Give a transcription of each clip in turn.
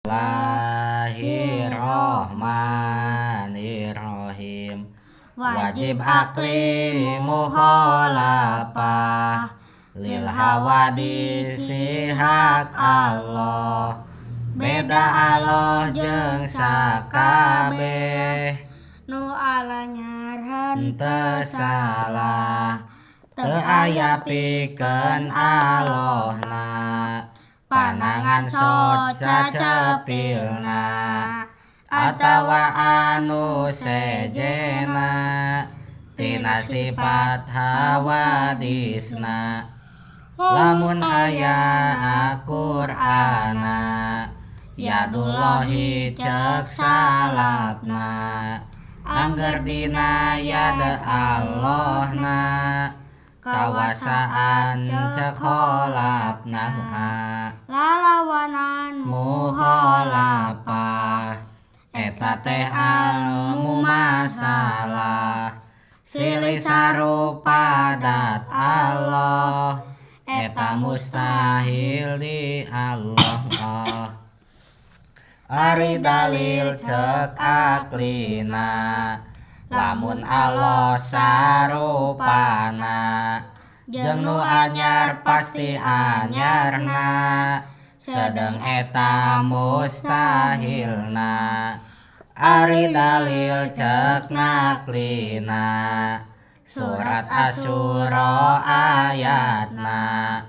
Bismillahirrahmanirrahim. Wajib akli mukhalafah lil hawadisi hak Allah. Beda Allah jeung sakabeh nu alanyar henteu salah. Teu aya pikeun Allahna panangan soca cepilna atawa anu sejena tina sifat hawadisna. Lamun aya Al-Qur'ana yadullahi ceuk salafna angger dina yad Allahna kawasaan ceuk kholafna lalawanan mukhalafah eta teh almu masalah silih sarupa dat Allah eta mustahil di Allah. Ari dalil ceuk aklina lamun Allah sarupana jeung nu anyar pasti anyarna sedeng eta mustahilna. Ari dalil ceuk naklina surat Asyura ayatna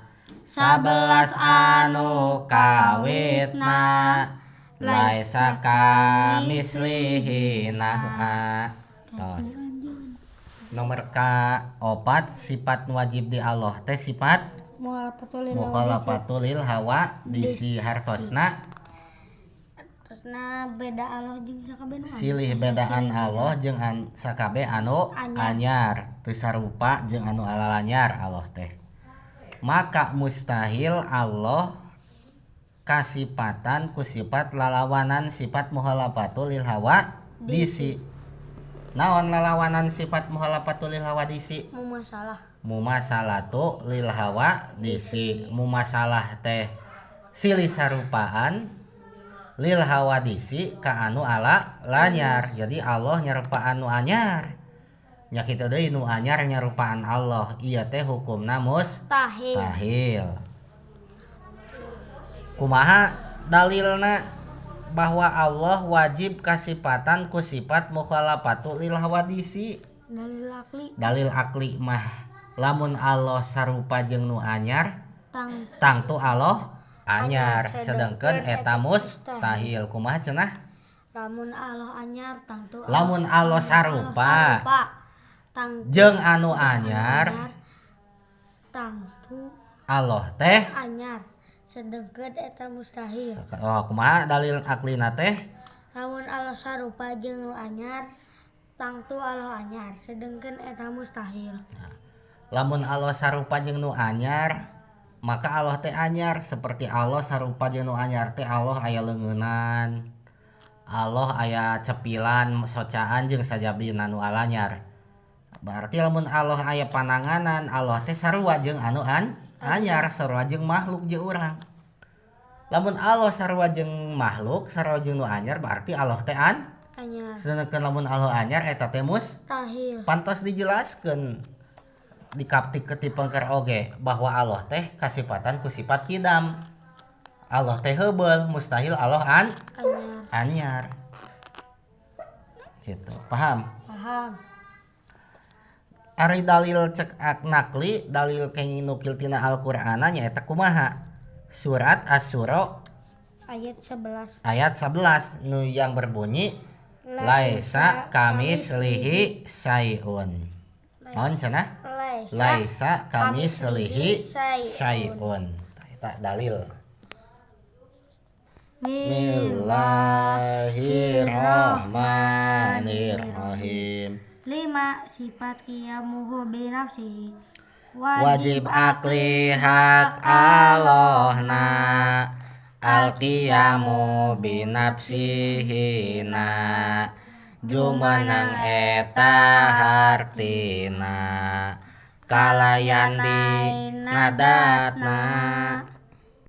11 anu kawitna laisa kamislihi. Tos. Nomor ka-4 sifat wajib di Allah teh sifat mukhalafatul lil hawadisi hartosna hartosna beda Allah jeung sakabeh anu silih bedaan Allah jeung sakabeh anu anyar teu sarupa jeung anu alalanyar Allah teh. Maka mustahil Allah kasipatan ku sifat lalawanan sifat mukhalafatul lil hawadisi. Naon lalawanan sifat mukhalafatul lil hawadisi? Mumasalah. Mumasalatu lil hawadisi. Mumasalah teh silih sarupaan lil hawadisi ka anu ala lanyar. Jadi Allah nyarupaan nu anyar. Nya kitu deui nu anyar nyarupaan Allah. Ieu teh hukumna mustahil. Kumaha dalilna bahwa Allah wajib kasipatan ku sifat mukhalafatu lil hawadisi? Dalil akli. Dalil akli mah lamun Allah sarupa jeung nu anyar tangtu Allah anyar sedengkeun eta mustahil. Kumaha cenah? Lamun Allah anyar tangtu lamun Allah sarupa jeung anu anyar tangtu Allah teh anyar sedengkeun eta mustahil. Oh, kumaha dalil aklina teh? Lamun Allah sarupa jeung nu anyar tangtu Allah anyar sedengkeun eta mustahil. Nah, lamun Allah sarupa jeung nu anyar maka Allah teh anyar. Seperti Allah sarupa jeung nu anyar teh Allah aya leungeunan, Allah aya cepilan socaan jeung sajabina nu alanyar. Berarti lamun Allah aya pananganan Allah teh sarua jeung anu anyar, sarua jeung makhluk jeung urang. Lamun Allah sarua jeung makhluk, sarua jeung nu anyar berarti Allah teh anyar. Sedengkeun lamun Allah anyar eta teh mustahil. Pantos dijelaskeun dikaptik ke tipengker oge bahwa Allah teh kasipatan ku sifat kidam. Allah teh heubeul, mustahil Allah anyar. Gitu. Paham? Paham. Ari dalil cek nakli, dalil kenging nukil tina Al-Qur'ana nyaeta kumaha? Surat Asy-Syura ayat 11. Ayat 11 nu yang berbunyi laisa kamislihi syai'un. Naon cenah? Laisa kamislihi syai'un. Eta dalil. Bismillahirrahmanirrahim. 5. Sifat qiyamuhu bi nafsihi. Wajib akli hak Allahna al-qiyamu bi nafsihina jumeneng eta hartina kalayan di nadatna.